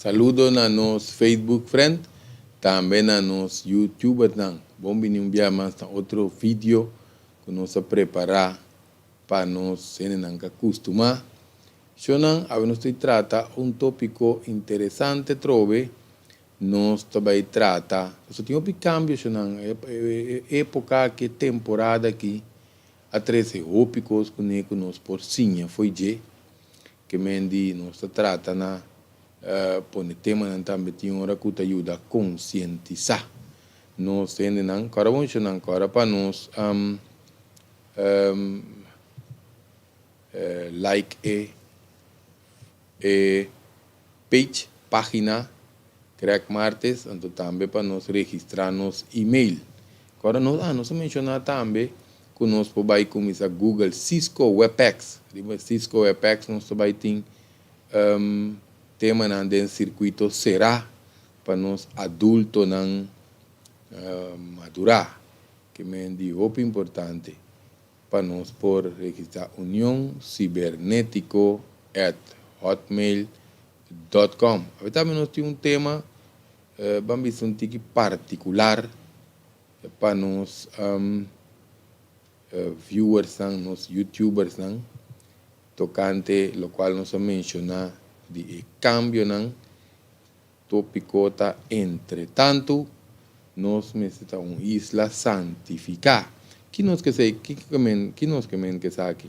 Saludo na nos Facebook friend, tambe na nos YouTubernan. Bon bini un bia mas na otro video ku nos a prepará pa nos hendenan ku a kustumá. Shownan, awe nos ta trata un tópiko interesante trobe. Nos ta bai trata, pasobra tin hopi kambio shownan, e époka aki, e temporada aki a trese hopi kos kuné ku nos por siña fo'i dje. Ke men di nos ta trata na pone temanan tambe tin ora ku ta yuda konsientisá nos hendenan. Kòrda bon shownan, kòrda pa nos like e e page, página, Greg Martes, anto tambe pa nos registrá nos email. Kòrda nos, ah, nos a menshoná tambe ku nos por bai kuminsá Google Cisco Webex. Riba Cisco Webex nos ta bai tin temanan den sirkuito será pa nos adultonan madurá, ke men di hopi importante pa nos por registrá Union Cibernético at hotmail dot com. Awe tambe nos tin un tema, ban bisa un tiki partikular pa nos viewersnan, nos youtubersnan, tokante lokual nos a menshoná di e kambionan. Tópiko ta Entretantu, nos mester ta un isla santifiká. Ki nos ke sey? Ki ke men, ki nos ke men ku esaki?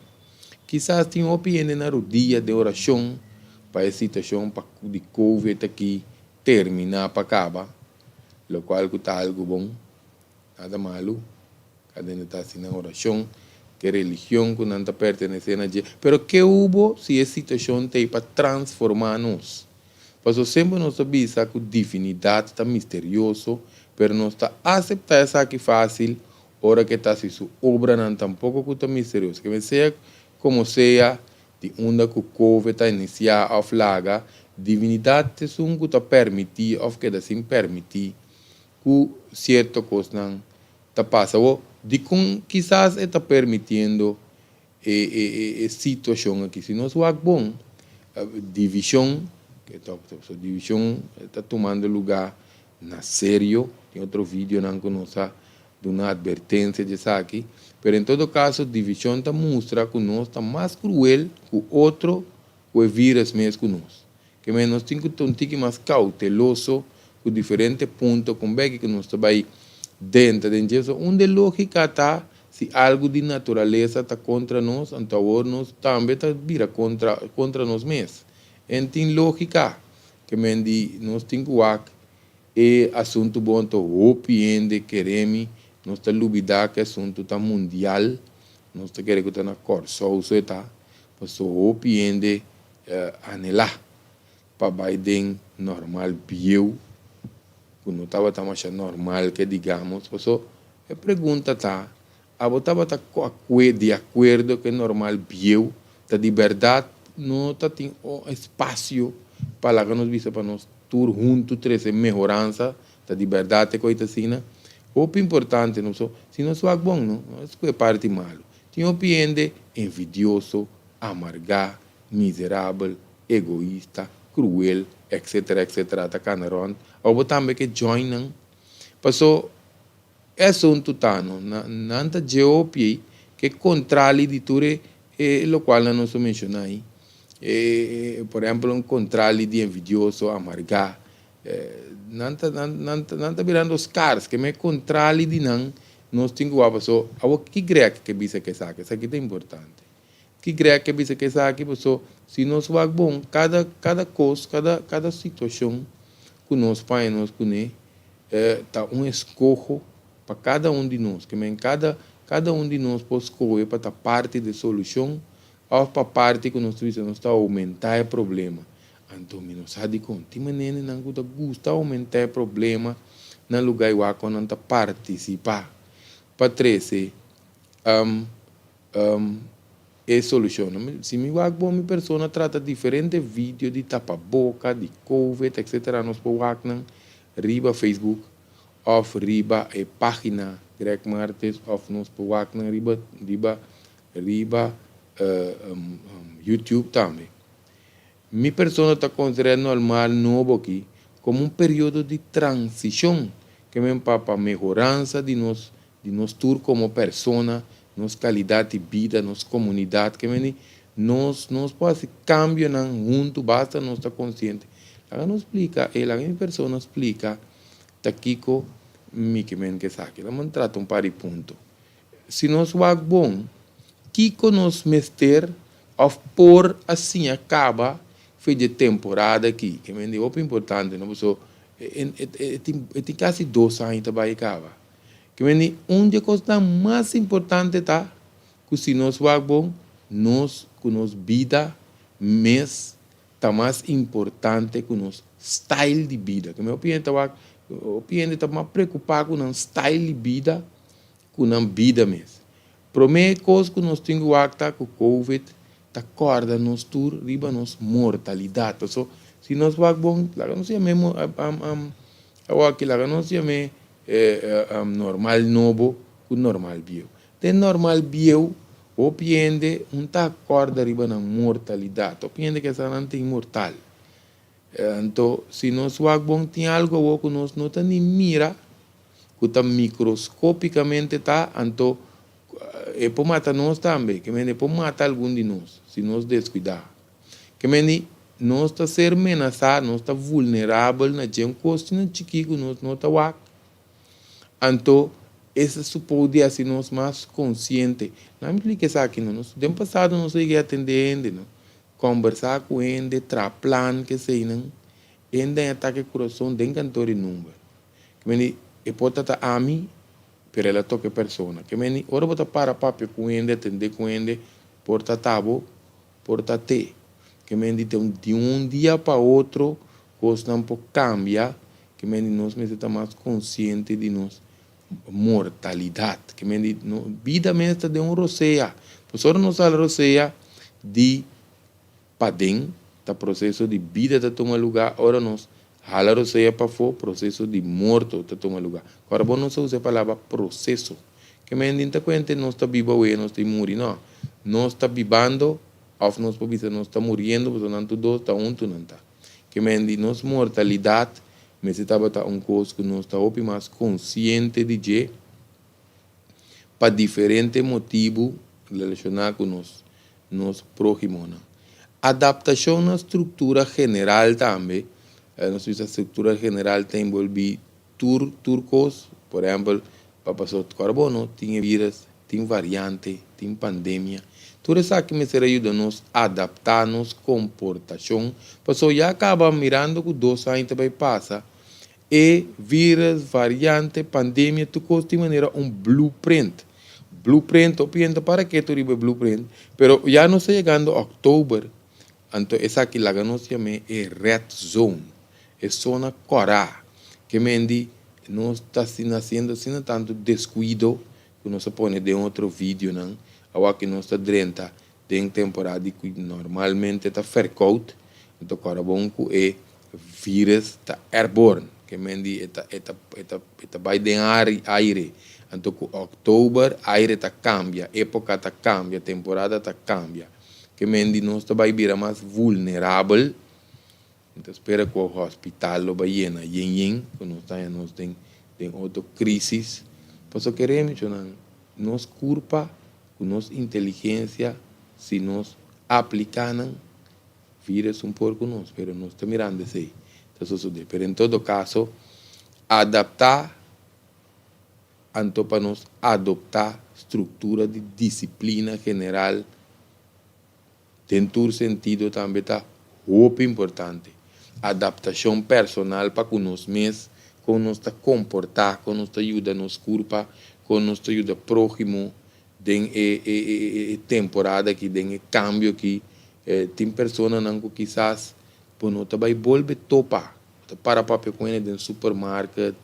Kisas tin hopi hende na rudia den orashon pa e situashon pa di covid aki terminá pa kaba, lokual ku ta algu bon, nada malu. Kada hende ta hasi nan orashon ku e religion ku nan ta pertenesé na dje. Pero ke hubo si e situashon ta ei pa transformá nos? Pasobra semper nos ta bisa ku divinidat ta misterioso, pero nos ta aseptá esaki fásil ora ku e ta hasi su obranan tampoko ku ta misterioso. Keme sea komo sea, di unda ku kove ta inisiá òf laga, divinidat ta esun ku ta permití òf keda sin permití ku sierto kosnan ta pasa. Awor, dikon kisas e ta permitiendo e e e situashon aki? Si nos wak bon, divishon, divishon ta tumando lugá na serio. Tin otro videonan ku nos a duna atvertensia di esaki. Pero en todo kaso, divishon ta mustra ku nos ta mas kruel ku otro ku e vírus mes ku nos. Ke men nos tin ku ta un tiki mas kauteloso ku diferente punto kon beki ku nos ta bai denter den dje. So unda e logika ta si algu di naturalesa ta kontra nos anto awor nos tambe ta bira kontra kontra nos mes. En tin logika. Ke men di nos tin ku wak e asuntu bon anto hopi hende kere mi nos ta lubida ku e asuntu ta mundial nos ta kere ku ta na Kòrsou so e ta paso hopi hende anhelá pa bai den normal bieu ku no tabata masha normal ke digamos paso e pregunta ta abo tabata di akuerdo ku e normal bieu ta di bèrdat no ta tin espasio pa laga nos bisa pa nos tur huntu trese mehoransa ta di bèrdat e koi ta asina hopi importante no paso si nos wak bon no no es ku e parti malu tin hopi hende envidioso amargá miserabel, egoista, cruel, etc. Etc. Ta cana rond. Awor bo tambe ke join nan. Paso e asuntu ta no, nan ta dje hopi ei ke contrali di tur e e locual nan nos a menciona ei. E por ehempel un contrali di envidioso, amargá. Nan ta nan ta nan ta birando scars ke me contrali di nan nos tin cu wak paso awor ki Greg ke bisa ke esaki? Esaki ta importante. Ki Greg ke bisa ke esaki? Paso si nos wak bon, kada kada kos, kada kada situashon ku nos paña nos kuné ta un eskoho pa kada un di nos. Ke men kada kada un di nos por skohe pa ta parti di e solushon òf pa parti ku nos ta bisa nos ta oumentá e problema. Anto mi no sa dikon. Tin maneranan ku ta gusta oumentá e problema na lugá i wak kon nan ta partisipá pa trese E solushon. Si mi wak bon mi persona trata diferente video di tapa boka, di covid etc. Nos por wak nan riba Facebook of riba e pagina Greg Martes of nos por wak nan riba riba riba YouTube tambe. Mi persona ta konsiderá e normal nobo aki komo un periodo di transishon ke men pa pa mehoransa di nos di nos tur komo persona, nos kalidat di bida, nos komunidat ke men di nos nos por hasi kambionan huntu basta nos ta konsiente. Laga nos splika e laga mi persona splika ta kiko mi ke men ke esaki. Laga mi trata un par di punto. Si nos wak bon, kiko nos mester òf por a siña kaba for di e temporada aki? Ke men di hopi importante no, pasobra e tin kasi dos aña ta bai kaba. Ke men di un di e kosnan mas importante ta ku si nos wak bon, nos ku nos bida mes ta mas importante ku nos style di bida. Ke men hopi hende ta wak, hopi hende ta mas preokupá ku nan style di bida ku nan bida mes. Promé kos ku nos tin ku wak ta ku Covid ta kòrda nos tur riba nos mortalidat. Paso si nos wak bon, laga nos yam'é awor aki laga nos yam'é normal nobo ku normal bieu. Den normal bieu, hopi hende un ta kòrda riba nan mortalidat. Hopi hende ke sa nan ta inmortal. Anto si nos wak bon tin algu awor ku nos no ta ni mira ku ta mikroskópikamente ta, anto e por mata nos tambe, ke mende e por mata algun di nos si nos deskuidá. Ke mende nos ta ser menasá, nos ta vulnerabel na dje un kos asina chikí ku nos no ta wak. Anto esa supou di hasi nos mas konsiente. Nan mi splika esaki no, nos den pasado nos a yega atendé hende no, kòmbersá ku hende, traha plan keseinan, hende a atake kurason den kantor di number. Ke meni e por ta ta ami, pero el a toka e persona. Ke meni ora bo ta para papia ku hende, atendé ku hende, por ta ta bo, por ta te. Ke meni di di un dia pa otro kosnan por kambia, ke meni nos mester ta mas konsiente di nos mortalidat. Ke meni no bida mes ta den un rosea. Pasobra nos sali rosea di Paden, ta proseso di bida ta tuma lugá, ora nos hala rosea pafó, proseso di morto ta tuma lugá. Ora bo nos a usa e palabra proseso, ke men ta kuente nos ta biba awe, nos ta muri, no. Nos ta bibando òf nos por bisa nos ta muriendo, pasobra nan tur dos ta huntu nan ta. Ke men di nos mortalidat mester tabata un kos ku nos ta hopi mas konsiente di dje pa diferente motibu relashoná ku nos nos próhimonan. Adaptashon na struktura general tambe, nos bisa struktura general ta enbolbí tur tur kos, por ehèmpel, pa pasó kòrda bo no, tin e vírus, tin variante, tin pandemia, tur esaki mester a yuda nos adaptá nos komportashon, pasó ya kaba mirando ku dos aña ta bai pasa, E virus, variante, pandemia, tur kos tin manera un blueprint. Blueprint, hopi hende ta para ketu riba e blueprint, pero ya nos ta yegando oktober, anto esaki laga nos yam'é e red zone, e zona kòrá, ke mendi nos ta asina hasiendo asina tantu deskuido ku nos a pone den otro videonan, awor ku nos ta drenta den temporada di ku normalmente ta verkoud, anto kòrda bon ku e Virus ta airborne, ke men di e ta e ta e ta e ta bai den aire. Anto ku òktober aire ta kambia, époka ta kambia, temporada ta kambia. Ke men di nos ta bai bira mas vulnerabel. Mi ta spera ku hospital lo bai yena yen yen, ku nos ta haña nos den den otro krísis. Pasobra kere michonan, nos kurpa ku nos inteligensia si nos apliká nan, Vida es un por ku nos, pero nos ta mirando esei ta sosodé. Pero en todo kaso, adaptá anto pa nos adoptá struktura di disiplina general den tur sentido tambe ta hopi importante. Adaptashon personal pa ku nos mes, kon nos ta komportá, kon nos ta yuda nos kurpa, kon nos ta yuda próhimo Den e e temporada aki, den e kambio aki, tin personanan ku kisas bo no ta bai bolbe topa. Bo ta para papia ku hende den supermarket,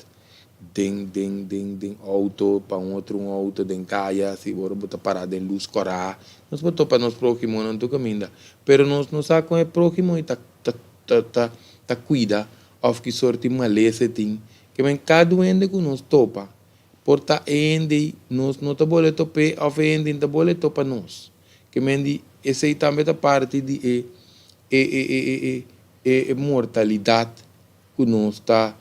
den den den den outo, pa un otro un outo, den kaya, si ora bo ta para den lus kòrá. Nos por topa nos próhimonan tur kaminda, pero nos no sa kon e próhimo ei ta ta ta ta ta kuida òf ki sorti malesa e tin. Ke men kada un hende ku nos topa Por ta e hende nos no ta bole top'é òf e hende ta bole topa nos. Ke men di esei tambe ta parti di e e e e e e e mortalidat ku nos ta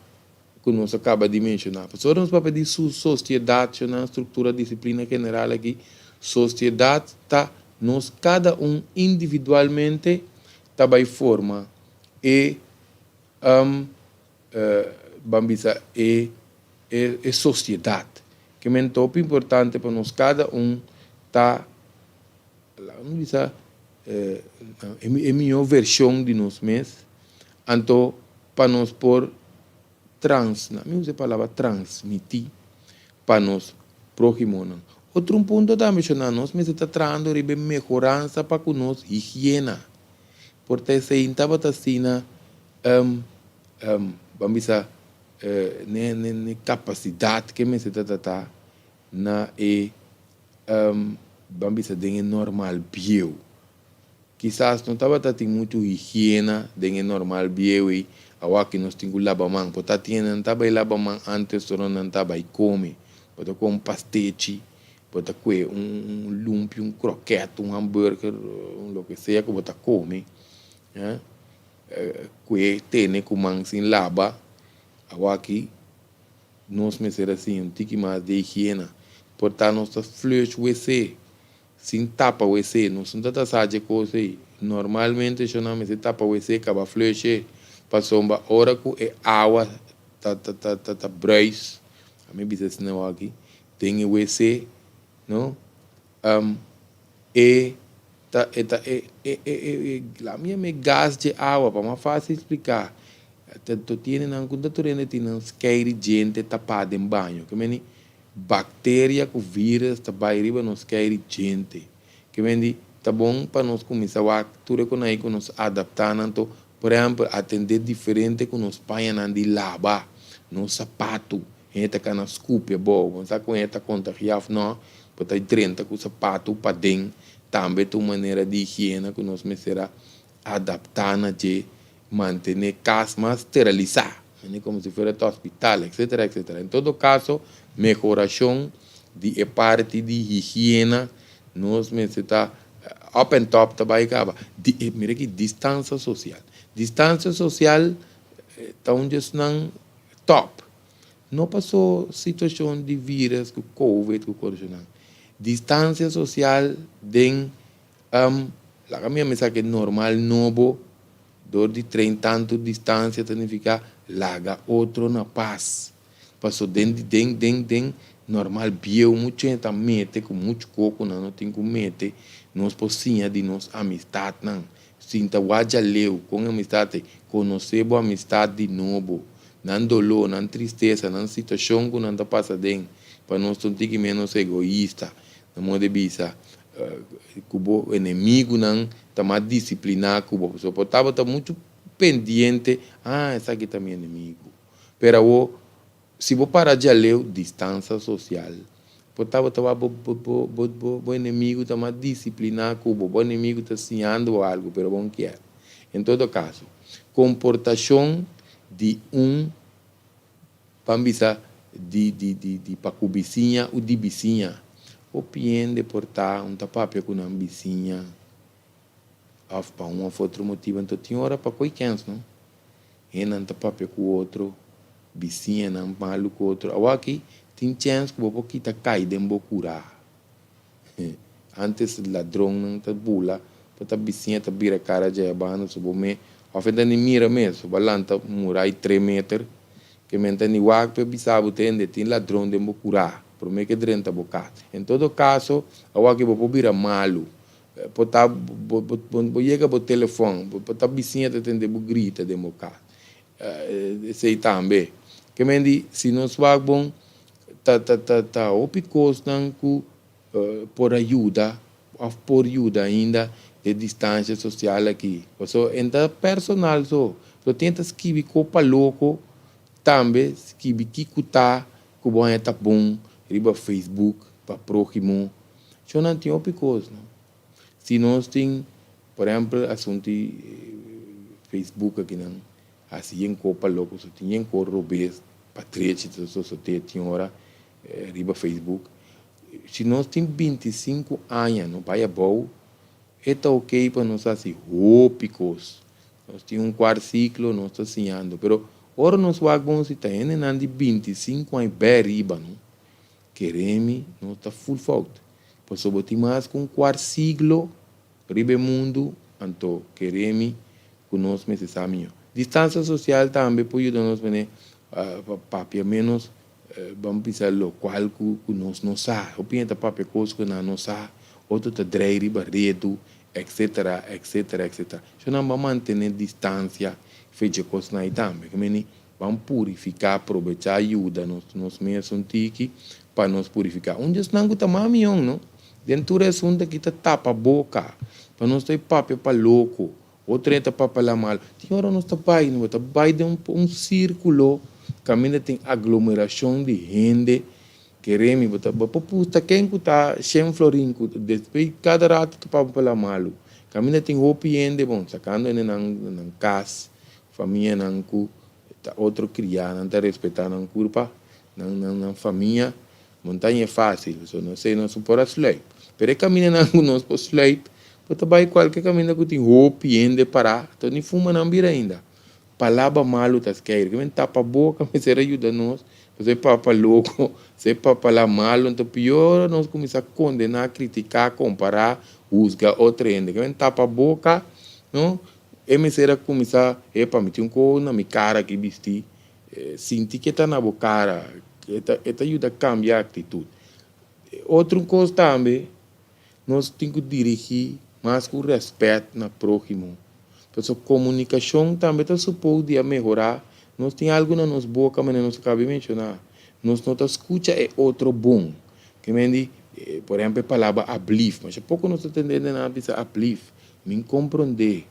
ku nos a kaba di menshoná. Pasobra nos papia di su sosiedat, shona struktura disiplina general aki, sosiedat ta nos kada un individualmente ta bai forma e ban bisa e e sosiedat. Ke men ta hopi importante pa nos kada un ta laga nos bisa e mihó vershon di nos mes, anto pa nos por trans, mi usa e palabra transmití pa nos próhimonan. Otro un punto ta menshoná, nos mester ta trahando riba e mehoransa pa ku nos higiena. Por ta esei tabata asina, ban bisa, n'e kapasidat ke mester ta tratá na e, ban bisa den e normal bieu. Kisas no tabata tin muchu higiena den e normal bieu ei, awaki nos tin ku laba man. Por ta tin nan ta bai laba man antes ora nan ta bai kome. Bo ta kome un pastechi, bo ta kue un lumpi, un kroket, un hamburger, un loke sea ku bo ta kome, kue tene ku man sin laba. Awaki nos mester a siña un tiki mas di higiena. Por ta nos ta flush wc. Sin tapa wc, nos no ta ta sa dje kos ei. Normalmente shonnan mester tapa wc kaba flush'e, pasobra ora ku e awa ta ta ta ta ta bruis, ami bisa asina awor aki, den e wc, no, e ta e ta e e e e lami yama e gas dje awa pa mas fácil spliká, ta ta tiene nan ku ta tur hende tin nan skeiri djente tapá den baño, ke meni Bakteria ku vírus ta bai riba nos kei di djente. Ke men di, ta bon pa nos kuminsá wak tur e konai ku nos adaptá nan to. Por ehèmpel, atendé diferente ku nos pañanan di laba, nos sapatu. Hende ta kana skupi abou. Bo no sa ku hende ta kontagiá òf nò. Bo ta drenta ku sapatu paden. Tambe ta un manera di higiena ku nos mester a adaptá na dje. Mantené kas mas steralisá, manera komo si fuera ta hospital, etcetera, etcetera. En todo kaso, mehorashon di e parti di higiena nos mester ta up and top ta bai kaba. Di, mira aki, distansia sosial. Distansia sosial ta un di esnan top. No paso situashon di virus ku covid ku kosnan. Distansia sosial den Laga mi a mesa ke normal nobo dor di train tantu distansia ta nifiká laga otro na pas. Paso den di den den den normal bieu muchu hende ta mete ku muchu koko nan no tin ku mete. Nos por siña di nos amistatnan. Sinta wak djaleu kon amistat ei. Konosé bo amistat di nobo. Nan doló, nan tristesa, nan situashon ku nan ta pasa den pa nos ta un tiki ménos egoista. Na modo di bisa ku bo enemigunan ta mas disipliná ku bo. Pasobra bo tabata muchu pendiente, ah, esaki ta mi enemigu. Pero awor, si bo para djaleu, distansa sosial, bo tabata wak bo, bo, bo, bo, bo, bo enemigu ta mas disipliná ku bo. Bo enemigu ta siñando bo algu, pero bo no kier. En todo kaso, komportashon di un. Ban bisa di di di di pa ku bisiña u di bisiña. Hopi hende por ta un ta papia ku nan bisiña òf pa un òf otro motibu. Anto tin ora pa koe kèns no. Hendenan ta papia ku otro, bisiñanan malu ku otro. Awaki tin chèns ku bo por kita kai den bo kurá. Antes ladronnan ta bula pa ta bisiña ta bira kara dje abanda so bo me of e ta ni mira mes so bo a lanta murai tre meter ke men ta ni wak pa e bisa bo tende tin ladron den bo kura prome ke drenta bo kas. En todo kaso awaki bo por bira malu por ta bo bo yega bo telefon por ta bisiña ta tende bo grita den bo kas esei tambe ke men di si nos wak bon Ta ta ta ta hopi kosnan ku por a yuda òf por yuda ainda e distansha sosial aki. Pasobra e no ta personal so. So tin ta skibi ko pa loko tambe skibi kiko ta ku bo haña ta bon riba Facebook pa próhimo. So nan tin hopi kos no. Si nos tin por ehèmpel asuntu di Facebook akinan. Hasi yen ko pa loko so tin yen ko robes pa drechi ta sosode tin ora riba Facebook. Si nos tin 25 aña no bai abou. E ta ok pa nos hasi hopi kos. Nos tin un kuart siklo, nos ta siñando. Pero ora nos wak bon si ta hendenan di 25 aña bai ariba, no? Kere mi, nos ta full fout. Pasobra bo tin mas ku un kuart siglo riba e mundu, anto kere mi ku nos mester sa mihó. Distansia sosial tambe por yuda nos manera pa papia ménos. Ban bisa lokual ku nos no sa. Hopi hende ta papia kos ku nan no sa, otro ta drei riba redu, etcetera, etcetera, etcetera. So nan ban mantene distansia fecha kosnan ei tambe. Ke meni ban purifiká, probechá yuda nos nos mes un tiki pa nos purifiká. Un di esnan ku ta mas mion no, den tur e asuntu aki ta tapa boka, pa nos ta e papia pa loko. Otro hende ta papia la mal. Tin ora nos ta bai, no ta bai den un sirkulo kaminda tin aglomerashon di hende. Kere mi, bo ta bo por pusta ken ku ta shen florin ku despues kada rato ta papia la malu. Kaminda tin hopi hende, bon, sakando hende nan nan kas, famianan ku ta otro kriá, nan ta respetá nan kurpa, nan nan nan famia. Montaña e fácil, so no sé nos por a sluip. Pero e caminanan cu nos por sluip, bo ta bay cualke caminda cu tin hopi hende pará, to ni fuma nan bira ainda. Palabra malu ta skeir. Ke men tapa boca mester a yuda nos, pasobra e papa loco, si e papa la malu, anto pior nos cuminsa condena, critica, compara, huzga otro hende. Ke men tapa boca, no, e mester a cuminsa, epa mi tin un coho na mi cara aki bisti. Sinti ke ta na bo kara, e ta e ta yuda kambia aktitut. Otro kos tambe, nos tin ku dirigí mas ku rèspèt na próhimo. Pasobra komunikashon tambe ta supou di a mehorá. Nos tin algu na nos boka manera nos a kaba di menshoná. Nos no ta skucha e otro bon. Ke men di, por ehèmpel e palabra ablif. Masha poko nos ta tende nan a bisa ablif. Mi komprondé.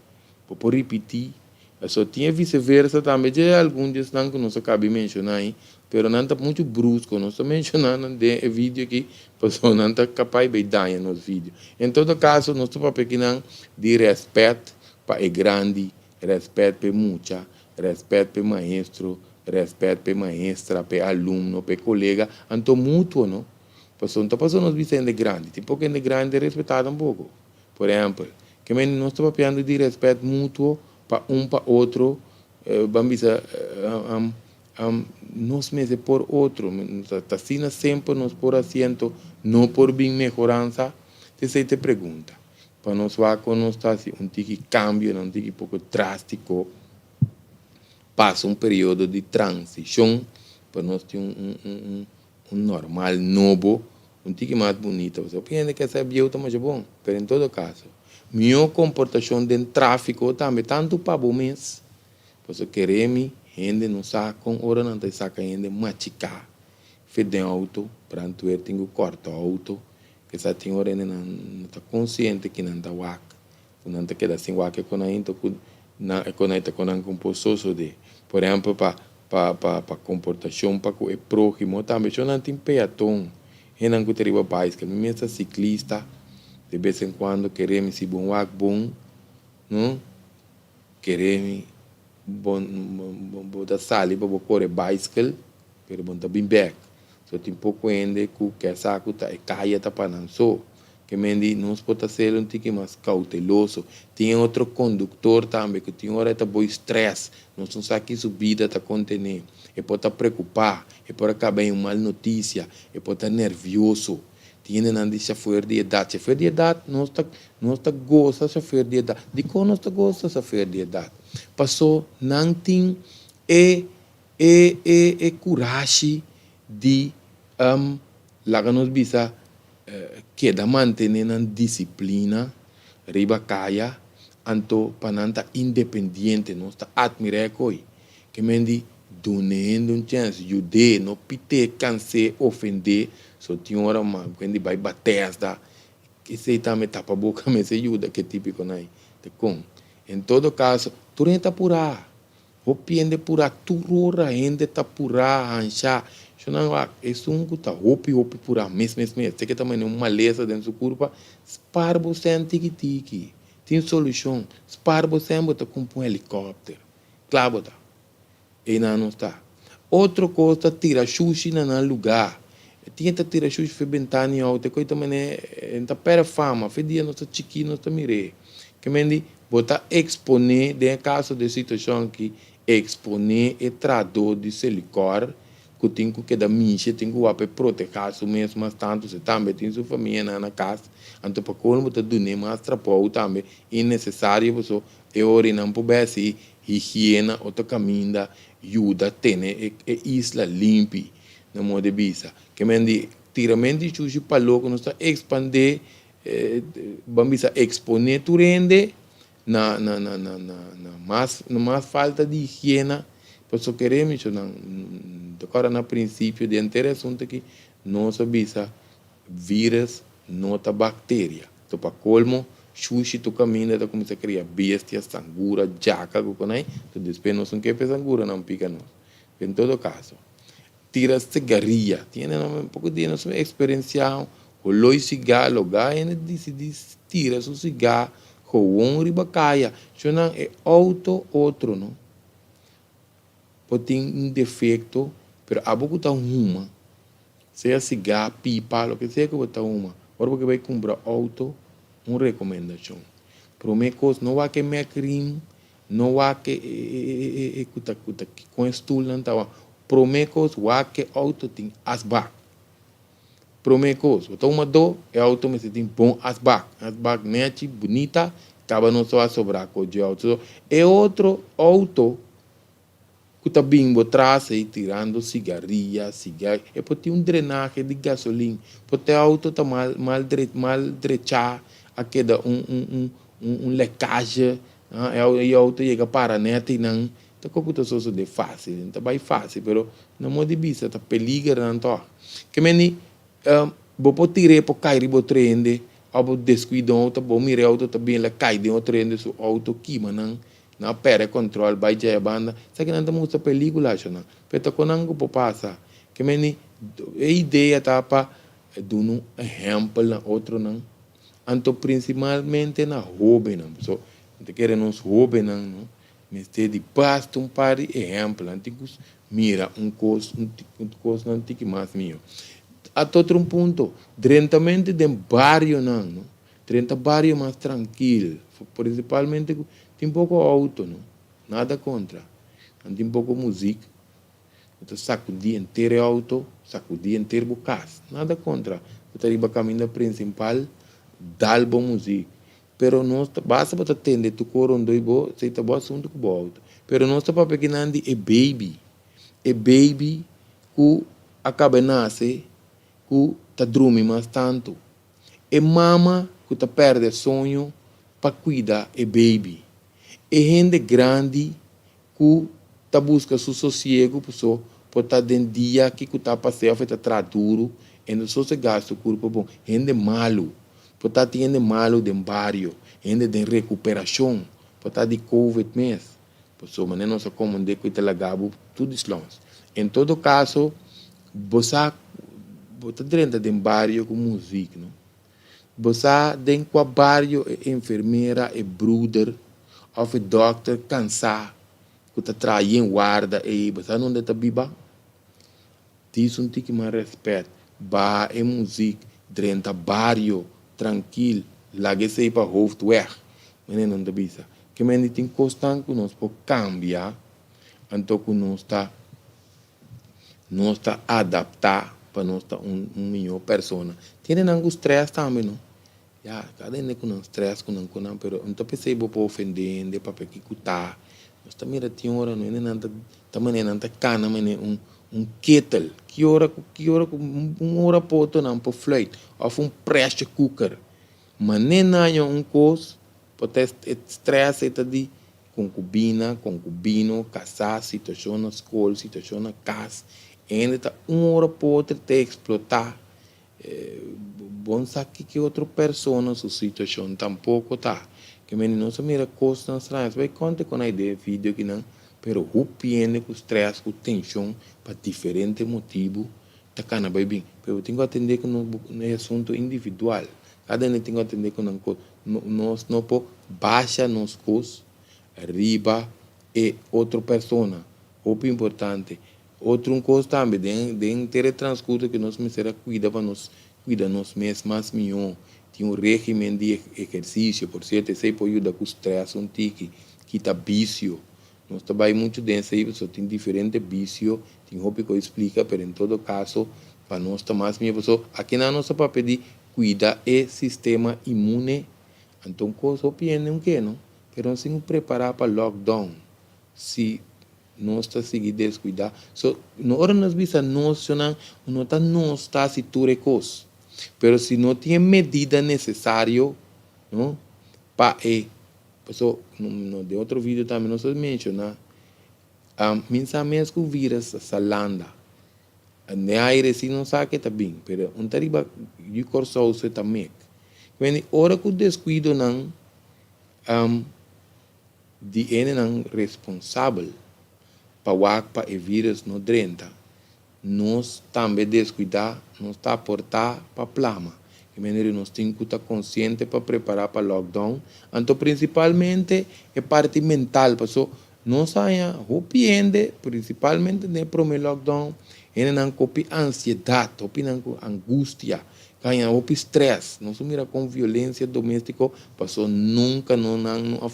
Bo por ripití. Pasobra tin e viseversa tambe dje algun di esnan ku nos a kabi menshoná ei, pero nan ta muchu brusko. Nos ta menshoná nan den e video aki pasobra nan ta kapá bai daña nos video. En todo kaso nos ta papia kinan di rèspèt pa e grandi, rèspèt pa e mucha, rèspèt pa e maestro, rèspèt pa e maestra, pa e alumno, pa e kolega, anto mutuo no. Pasobra no ta pasobra nos bisa hende grandi, tin poko hende grandi ta respetá tampoko. Por ehèmpel, ke men nos ta papiando di rèspèt mutuo pa un pa otro, ban bisa nos mester por otro, ta asina semper nos por hasiento no por bin mehoransa? Esei ta e pregunta. Pa nos wak kon nos ta hasi un tiki kambionan, un tiki poko drástiko, pasa un periodo di transishon pa nos tin un Un normal nobo, un tiki mas bunita, pasobra hopi hende ke sa bieu ta masha bon, pero en todo caso, mihó comportacion den trafico tambe tanto pa bo mes, pasobra kere mi, hende no sa con ora nan ta saca hende machica fe den auto, brandweer tin cu corta auto, kesa tin ora hende nan no ta consciente ki nan ta wak, ku nan ta keda sin wak e konai ta ku nan e konai ta ku nan ku por sosode. Por ehempel pa pa pa pa komportashon pa ku e próhimo tambe shon nan tin peaton, hendenan ku ta riba baiskel. Mi mes ta siklista de bes en kuando kere mi si bon wak bon no kere mi bon bo ta sali pa bo kore baiskel pero bon ta bin bek. So tin poko hende ku ke sa ku ta e kaya ta pa nan so. Ke men di nos por ta ser un tiki mas kauteloso. Tin e otro konduktor tambe ku tin ora e ta boi strès. Nos no sa ki su bida ta kontené. E por ta preokupá, e por a kaba en un mal notisia, e por ta nervioso. Tin hendenan di shafer di edat. Shafer di edat, nos ta nos ta gosa shafer di edat. Dikon nos ta gosa shafer di edat? Paso nan tin e E e e kurashi di laga nos bisa keda mantene nan disiplina riba kaya anto pa nan ta independiente nos ta atmir'é ko'i ke men di dun'é hende un chèns yud'é no pit'é kans'é ofend'é so tin ora mas ku hende bai batèsda esei tambe tapa boka mester yuda ke tipikonan ei ta kon en todo kaso tur hende ta purá. Hopi hende purá, tur ora hende ta purá, hanshá. Shonnan wak, esun ku ta hopi hopi purá mes mes mes, te ke ta mane un malesa den su kurpa, spar bo sèn tiki tiki. Tin solushon. Spar bo sèn bo ta kumpra un helikòpter. Kla bo ta. Einan nos ta. Otro kos ta tira shushi na nan lugá. E tin e ta tira shushi fe bentana i outo, e koi ta manera e no ta perde fama, fe dia nos ta chikí nos ta mir'é. Ke men di, bo ta eksponé, den e kaso di e situashon aki, eksponé e trahadó di Selikor ku tin ku keda mishi, tin ku wak pa e protehá su mes mas tantu, si tambe tin su famianan na kas, anto pa kon bo ta dun'é mas trabou tambe innesesario paso e ora nan por bai hasi higiena otro kaminda yuda tene e isla limpi, na modo di bisa. Ke men di tiramento di shushi pa loko nos ta ekspandé, ban bisa eksponé tur hende na mas falta di higiena. Pasobra kere mi nan ta kòrda na prinsipio di henter e asuntu aki nos a bisa virus no ta bakteria. Anto pa kolmo shushi tur kaminda ta kuminsá kria bestia, sangura, djaka ku konai, anto despues nos no ke pa e sanguranan pika nos. En todo kaso, tira sigaria, tin hende nan poko dia nos a eksperensiá holoi sigá logá hende disidí tira su sigá gewoon riba kaya. Shonnan e outo otro no por tin un defekto, pero abo ku ta huma, sea sigá, pipa, loke sea ku bo ta huma, ora bo ke bai kumpra outo, un rekomendashon. Promé kos no wak e mek rim, no wak e ku ta kon e stulnan ta wak. Promé kos wak e outo tin asbak. Promé kos, bo ta humadó, e outo mester tin bon asbak, asbak nechi, bunita, kaba no so a sobrá ku dje outo. E otro outo ku ta bin bo tras ei tirando sigaria, siga, e por tin un drenahe di gasolin, por ta e outo ta mal mal mal drechá, a keda un lekage, e outo yega para nèt einan, ta kos ku ta sosodé fásil, ta bai fásil, pero na modo di bisa ta peligernan tòg. Ke mende bo por tir'é por kai riba otro hende òf bo deskuida un outo, bo mira e outo ta bin el a kai den otro hende su outo kima nan, nan a pèrdè kòntròl bai djaya banda, esaki nan ta mustra pelíkula ashonan, pero ta kon nan ku por pasa. Ke mende e idea ta pa duna un ehèmpel na otronan, anto prinsimalmente na hóbennan, pasobra mi ta kere nos hóbennan no mester di basta un par di ehèmpel, nan tin ku mira un kos, un kosnan tiki mas mihó. Ata otro un punto, drentamente den barionan no, drenta bario mas trankil, prinsipalmente ku tin poko outo no, nada kontra, nan tin poko muzik, bo ta sakudí henter e outo, sakudí henter bo kas, nada kontra, bo ta riba kaminda prinsipal, dal bo muzik, pero nos ta basta bo ta tende tur kos rondó di bo, esei ta bo asuntu ku bo outo, pero nos ta papia kinan di e baby, e baby ku a kaba e nase ku ta drumi mas tantu, e mama ku ta pèrdè soño pa kuida e baby, e hende grandi ku ta buska su sosiegu paso por ta den dia ki ku ta pas'é òf e ta traha duru e no sosegá su kurpo bon. Hende malu, por ta tin hende malu den bario, hende den rekuperashon, por ta di covid mes, pasobra manera nos a komand'é ku e ta laga bo tur di slòns. En todo kaso bo sa bo ta drenta den bario ku muzik no. Bo sa den kua bario e enfermera, e bruder òf e dòkter kansá ku ta traha yen warda ei, bo sa nunde e ta biba? Dis un tiki mas rèspèt, baha e muzik, drenta bario trankil, laga esei pa Hoofdweg, manera nan ta bisa. Ke mende tin kosnan ku nos por kambia, anto ku nos ta adaptá pa nos ta un mihó persona. Tin hendenan ku strès tambe no. Ya, kada hende ku nan strès ku nan ku nan, pero no ta p'esei bo por ofendé hende papia kiko ta. Nos ta mira tin ora no hendenan ta manera nan ta kana manera un ketel. Ki ora ku ki ora ku un ora poto nan por fluit òf un pressure cooker. Manera nan haña un kos por ta e strès ei ta di konkubina, konkubino, kasá, situashon na skol, situashon na kas. Hende ta un ora pa otro ta eksplotá. Bo no sa kiko otro persona su situashon tampoko ta. Ke mende nos a mira kosnan straño. Nos bai konta ku nan den e video akinan, pero hopi hende ku strès, ku tenshon pa diferente motibu ta kana bai bin. Pero bo tin ku atendé ku e asuntu individual. Kada hende tin ku atendé ku nan kos. Nos no por basha nos kos riba e otro persona. Hopi importante. Otro un kos tambe den den henter e transkurso ku nos mester a kuida pa nos kuida nos mes mas mihó. Tin un régimen di ehersisio, por sierto esei por yuda ku strès un tiki, kita bisio. Nos ta bai muchu den esei pasobra tin diferente bisio, tin hopi ku a splika, pero en todo kaso pa nos ta mas mihó pasobra akinan nos ta papia di kuida e sistema inmune. Anto un kos hopi hende un ke no, pero nos tin ku prepará pa lockdown si nos ta sigui deskuidá. So, no ora nos bisa nos, shonnan, no ta nos ta hasi tur e kos, pero si no tin e medida nesesario, no, pa e, paso no den otro video tambe nos a menshoná, mi sa mes ku virus sa landa den aire si no sa ke ta bin, pero un ta riba yu Kòrsou so e ta mek. Ora ku deskuidonan Di hendenan responsabel pa wak pa e virus no drenta. Nos tambe descuida, nos ta aporta pa plama. E manera nos tin cu ta consciente pa prepara pa lockdown, anto principalmente e parti mental, paso nos haña hopi hende, principalmente den e prome lockdown, hendenan cu hopi ansiedad, hopinan cu angustia, Haña hopi stress. Nos a mira kon violencia domestico paso nunca no nan no a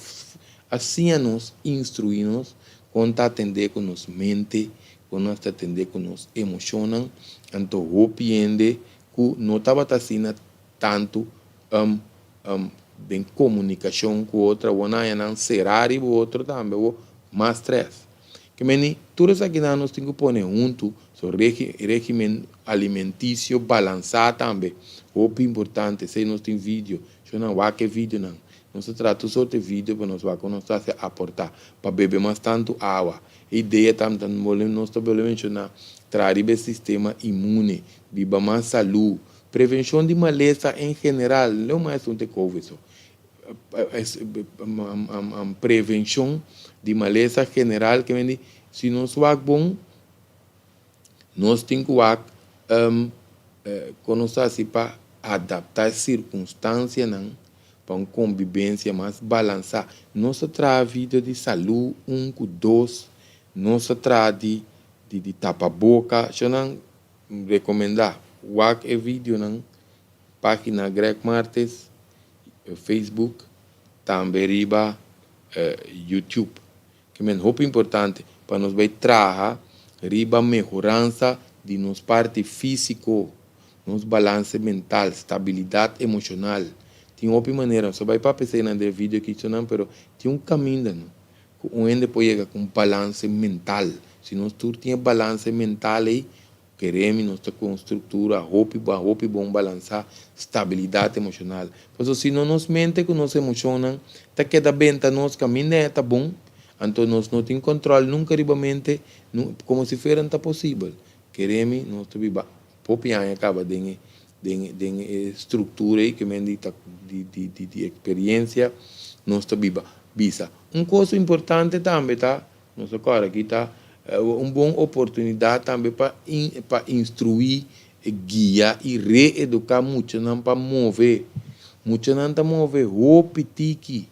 a siña nos, instrui nos kon ta atende ku nos mente, kon nos ta atende ku nos emocionnan. Anto hopi hende ku no tabata asina tantu den komunikashon ku otro awor nan haña nan sera riba otro tambe awor mas stress. Ke meni tur esakinan nos tin ku pone huntu, so regimen alimentisio balansá tambe hopi importante, esei nos tin video, sho nan wak e videonan, nos ta traha tur sorto e video pa nos wak kon nos ta hasi aportá pa bebe mas tantu awa, e idea tambe ta nos ta bolbe menshoná traha riba e sistema inmune, biba mas salú, prevenshon di malesa en general, no mas esun ta e covid so. Prevenshon di malesa general ke men di si nos wak bon nos tin ku wak kon nos ta hasi pa adapta e sirkunstansianan pa un kombibensia mas balansá. Nos ta traha video di salu un ku dos, nos ta traha di di tapaboka, shonnan rekomendá wak e videonan Página Greg Martes, Facebook, tambe riba YouTube. Ke men hopi importante pa nos bai traha riba mehoransa di nos parti físiko, nos balanse mental, stabilidat emoshonal. Tin hopi manera, nos a bai papia eseinan den e video kichonan, pero tin un kaminda no ku un hende por yega ku un balanse mental. Si nos tur tin e balanse mental ei, Keremi nos ta ku un struktura hopi hopi bon balansá, stabilidat emoshonal. Pasobra si no nos mente ku nos emoshonnan ta keda benta nos kaminda e ta bon, anto nos no tin kòntròl nunka riba mente, komo si fuera no ta posibel. Keremi nos ta biba hopi aña kaba den e den e den e struktura ei ke men di ta di di di eksperiensia nos ta biba bisa. Un kos importante tambe ta Nos a kòrda ki ta un bon oportunidat tambe pa pa instruí, guia i reeduká muchanan pa move. Muchanan ta move hopi tiki,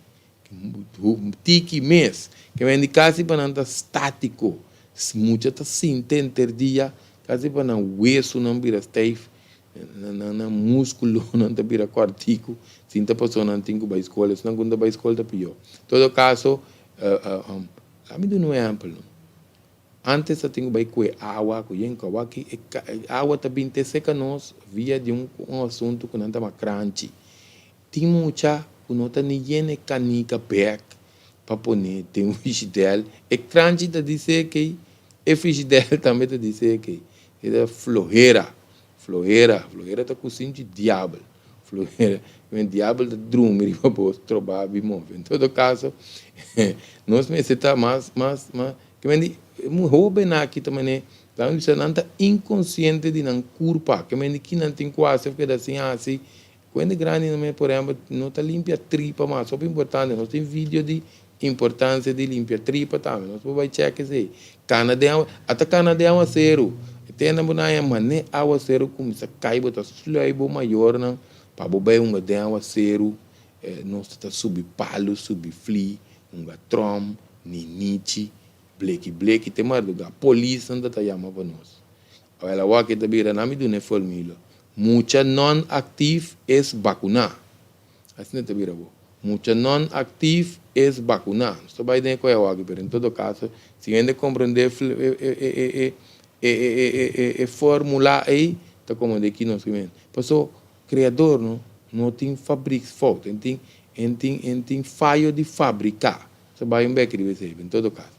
tiki mes. Ke men di kasi pa nan ta státiko. Mucha ta sinta henter dia, kasi pa nan wesunan bira stijf, nan múskulonan ta bira kòrtiku. Sinta pasobra nan tin ku bai skol. Esnan ku no ta bai skol ta pió. Todo kaso. Laat mi duna un ehempel. Antes ta tin ku bai kue awa ku yen ku awa aki e awa ta bin te seka nos via di un asuntu ku nan ta yama kranchi. Tin mucha ku no ta ni yena e kanika bek pa pone den un frishidèl. E kranchi ta di seka ei, e frishidèl tambe ta di seka ei. E ta flohera, flohera, flohera ta kusinchi diabel. Flohera, men diabel ta drumi riba bo stroba bi move. En todo caso, nos mester ta mas, mas, mas, ke men di, hobennan aki ta mane, nan bisa nan ta inkonsiente di nan kurpa, ke men di ki nan tin ku hasi of keda sin hasi. Ku hende grandi nan por ehempel no ta limpia tripa mas, hopi importante, nos tin video di Importancia di limpia tripa tambe nos por bai check esey. Cana den awa, ata cana den awaceru. E tenda bo na haña mane awaceru cuminsa cay bo ta sluy bo mayornan pa bo bai hunga den awaceru. Nos ta subi palu, subi fli, hunga trom, ninichi. Bleki bleki te mardugá. Polisnan ta ta yama pa nos. Awel awor aki ta bira nan mi duna e formula. Mucha non actief es bakuná. Asina ta bira bo. Mucha non actief es bakuná. Nos ta bai den e koe awor aki, pero en todo kaso, si hende komprendé e formula ei, ta komprendé ki nos kimen. Paso, Kreador no no tin fabriksfout, en tin en tin en tin fayo di fabriká. Nos ta bai un bek riba esei, en todo kaso.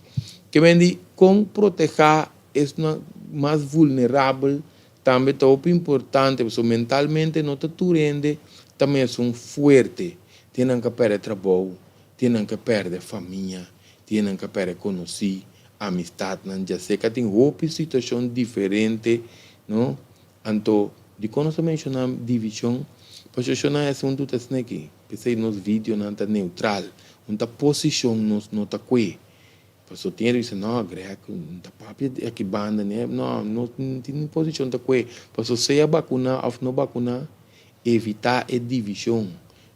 Ke men di kon protehá esnan mas vulnerabel tambe ta hopi importante, pasobra mentalmente no ta tur hende ta mesun fuerte. Tin nan ka pèrdè trabou, tin nan ka pèrdè famia, tin nan ka pèrdè konosí, amistatnan, djaseka tin hopi situashon diferente, no? Anto, dikon nos ta menshoná divishon? Pasobra shona e asuntu ta asina aki. P'esei nos videonan ta neutral. Un ta posishon nos no ta kue. Pasobra tin hende bisa, no, Greg, N ta papia di aki banda ne. No, nos no tin posishon ta kue. Pasobra sea bakuná òf no bakuná, evitá e divishon.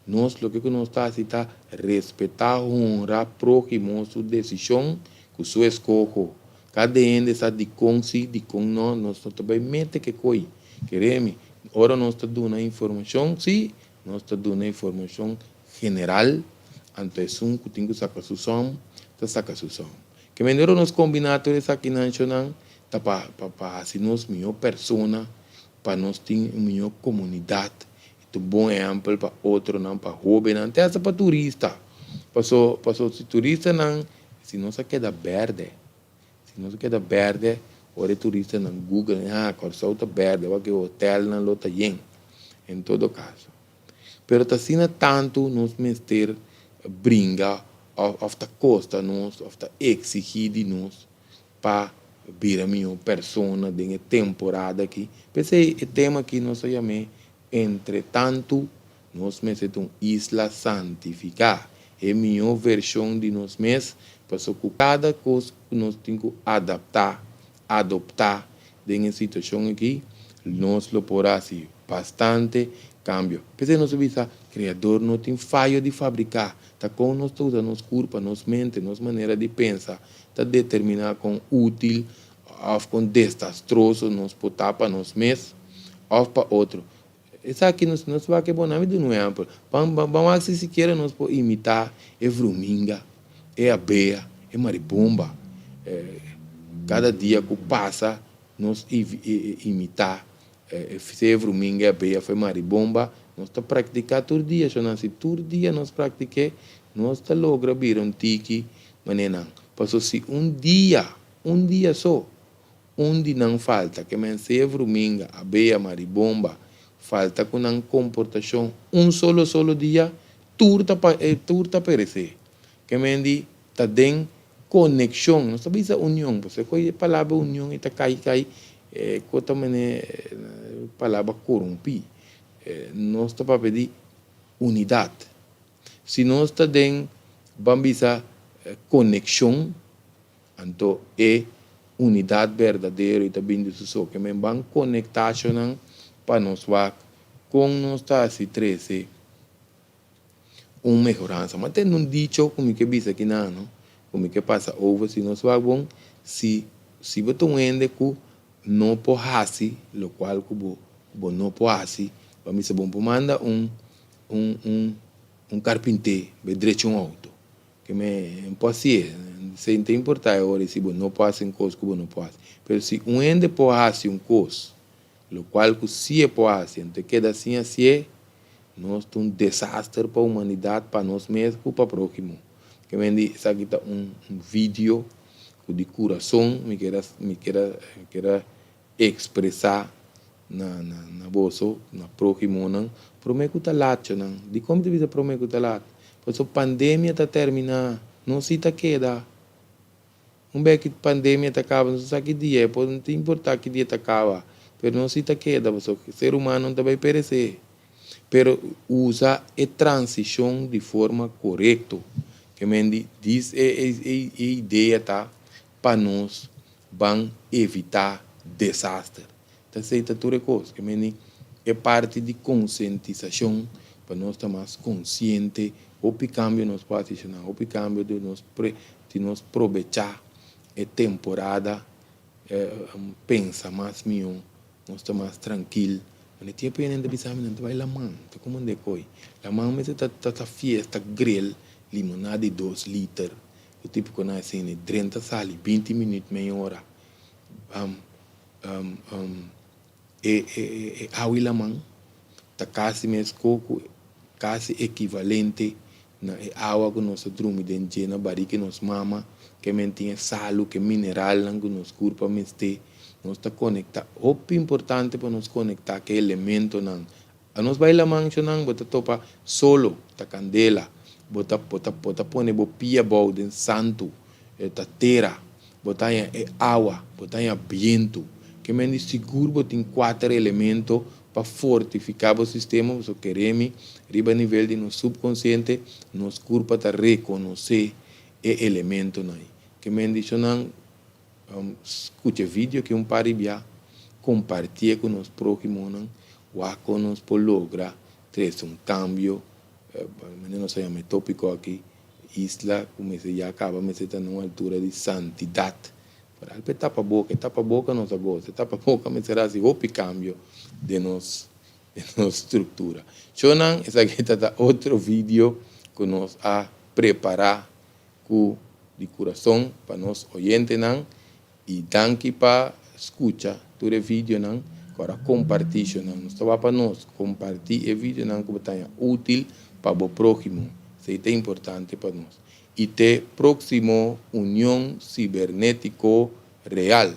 Nos loke ku nos ta hasi ta respetá, honra próhimo su desishon ku su eskoho. Kada hende sa dikon si, dikon no, nos no ta bai mete ke koi. Kere mi, ora nos ta duna informashon, si, nos ta duna informashon general, anto esun ku tin ku saka su sòm, ta saka su sòm. Ke manera ora nos kombiná tur esakinan shonnan, ta pa pa pa hasi nos mihó persona, pa nos tin un mihó komunidat, i ta un bon ehèmpel pa otronan, pa hóbennan, te asta pa turista. Paso, paso si turistanan Si nos a keda berde, si nos a keda berde, ora e turistanan google, ah, Kòrsou ta berde, wak e hotelnan lo ta yen. En todo kaso. Pero ta asina tantu nos mester bringa òf òf ta kosta nos òf ta eksigí di nos pa bira mihó persona den e temporada aki. P'esei e tema aki nos a yam'é Entre tantu, nos mester ta un isla santifiká, e mihó vershon di nos mes, pasobra ku kada kos ku nos tin ku adaptá, adoptá, den e situashon aki, nos lo por hasi bastante kambio. P'esei nos ta bisa, Kreador no tin fayo di fabriká. Ta kon nos ta usa nos kurpa, nos mente, nos manera di pensa ta determiná kon útil òf kon desastroso nos por ta pa nos mes òf pa otro. Esaki nos nos wak e bon, ami duna un ehèmpel. Ban ban wak si sikiera nos por imitá e vruminga, e abea, e maribomba. Kada dia ku pasa nos imitá sea e vruminga, e abea òf e maribomba, nos ta praktiká tur dia. Shonnan, si tur dia nos praktik'é, nos ta logra bira un tiki manera nan. Pasobra si un dia Un dia so, un di nan falta, ke men sea vruminga, abea, maribomba, falta ku nan komportashon un solo solo dia, tur ta pa tur ta peresé. Ke men di ta den konekshon, nos ta bisa union, pasobra ku e palabra union e ta kai kai ku ta mane palabra korumpí. Nos ta papia di unidat. Si nos ta den, ban bisa, konekshon, Anto e unidat berdadero i ta bin di su so. Ke men ban konektashonan pa nos wak kon nos ta hasi trese un mehoransa. Ma tende un dicho ku mi ke bisa kinan no, ku mi ke pasa over si nos wak bon, si si bo ta un hende ku no por hasi lokual ku bo ku bo no por hasi, bo a bisa bon por manda un un un un karpinté bai drecha un outo. Ke me por hasié, esei no ta importá e ora si bo no por hasi un kos ku bo no por hasi. Pero si un hende por hasi un kos, lokual ku si e por hasi, anto e keda sin hasié, nos ta un desaster pa humanidat, pa nos mes ku pa próhimo. Ke men di esaki ta un video ku di kurason mi kier a mi kier a mi kier a ekspresá na na na boso, na próhimonan, promé ku ta lat chonan. Dikon mi ta bisa promé ku ta lat? Pasobra pandemia ta terminá, nos si ta keda. Un bes ki pandemia ta kaba, nos no sa ki dia, e por no ta importá ki dia ta kaba, pero nos si ta keda pasobra ser humano no ta bai peresé. Pero usa e transishon di forma korekto. Ke men di dis e e e idea ta pa nos ban evitá desaster. Ta esei ta tur e kos. Ke meni e parti di konsientisashon pa nos ta mas konsiente. Hopi kambio nos por hasi shona, hopi kambio di nos pre di nos probechá. E temporada pensa mas mihó, nos ta mas trankil. Mane tempu e nan ta bisa mi nan ta bai laman, ta komo unda e koi. Laman mester ta ta ta fiesta, grill, limonada di dos liter, ku tipo ku nan asina, drenta sali binti minüt, mei ora. E e e awa i laman ta kasi mesko ku kasi ekivalente na e awa ku nos ta drumi den dje na barika di nos mama, ke men tin e salu, ke mineralnan ku nos kurpa mester. Nos ta konektá, hopi importante pa nos konektá ku e elementonan. A nos bai laman shonnan bo ta topa solo, ta kandela, bo ta bo ta bo ta pone bo pia abou den santu, e ta tera, bo ta haña e awa, bo ta haña bientu. Ke men di sigur bo tin kuater elemento pa fortifiká bo sistema, pasobra kere mi riba nivel di nos subkonsiente nos kurpa ta rekonosé e elementonan ei. Ke men di shonnan Skucha video ki un par di bia, kompartié ku nos próhimonan, wak kon nos por logra trese un kambio, manera nos a yama e tópiko aki, isla ku mester ya kaba mester ta na un altura di santidat. Por algu e tapaboka, e tapaboka nos a gosa, e tapaboka mester hasi hopi kambio den nos den nos struktura. Shownan, esaki ta ta otro video ku nos a prepará Ku di kurason pa nos oyentenan i danki pa skucha tur e videonan ku ora kompartí shownan. Nos ta wak pa nos kompartí e videonan ku bo ta haña útil pa bo próhimo. Esei ta importante pa nos. I te próksimo Union Sibernétiko Real.